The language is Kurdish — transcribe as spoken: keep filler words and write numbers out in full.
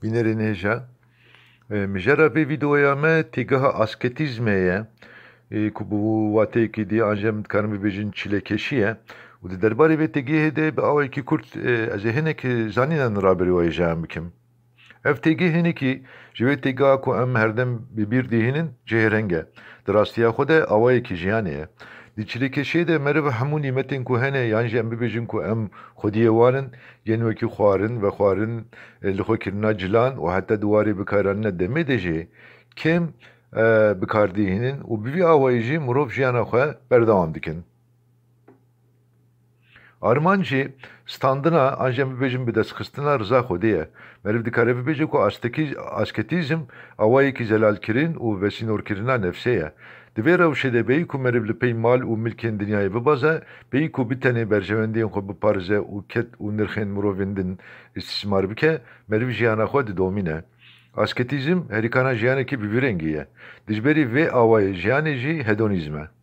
Bînerên hêja, e, mijara vê vîdeoya me têgeha asketîzmê ye, e, ku bi wateyekî dî an jî em dikarin bibêjin çilekeşî ye. Û di derbarê vê têgehê de bi awayekî kurt, e, ez ê hinek zanînan raberî wê hêjayan bikim. Ev têgeh hinekî ji vê têgeha ku em herdem bi bîr dihînin cihêreng e. Di rastiya xwe de awayekî jiyanê ye. Di çilekeşiyê de meriv hemû nîmetên ku hene yan jî em bibêjin ku em xwediyê wan in, yên wekî xwarin, vexwarin, e, lixwekirina cilan û heta di warê bikaranîna demê de jî kêm, e, bi kar dihînin û bi vî awayî jî mirov jiyana xwe berdewam dikin. Armanc jî standina an jî em bibêjin bidestxistina riza Xwedê ye. Meriv dikare bibêje ku astekî-, asketîzm awayekî zelalkirin û vesînorkirina nefsê ye. Di vê rewşê de bêyî ku meriv li pey mal û milkên dinyayê bibaze, bêyî ku bitenê berjewendiyên xwe biparêze û ked û nirxên mirovên din îstîsmar bike, meriv jiyana xwe didomîne. Asketîzm herîkana jiyanekî bi vî rengî ye. Dijberî vê awayê jiyanê jî hedonîzm e.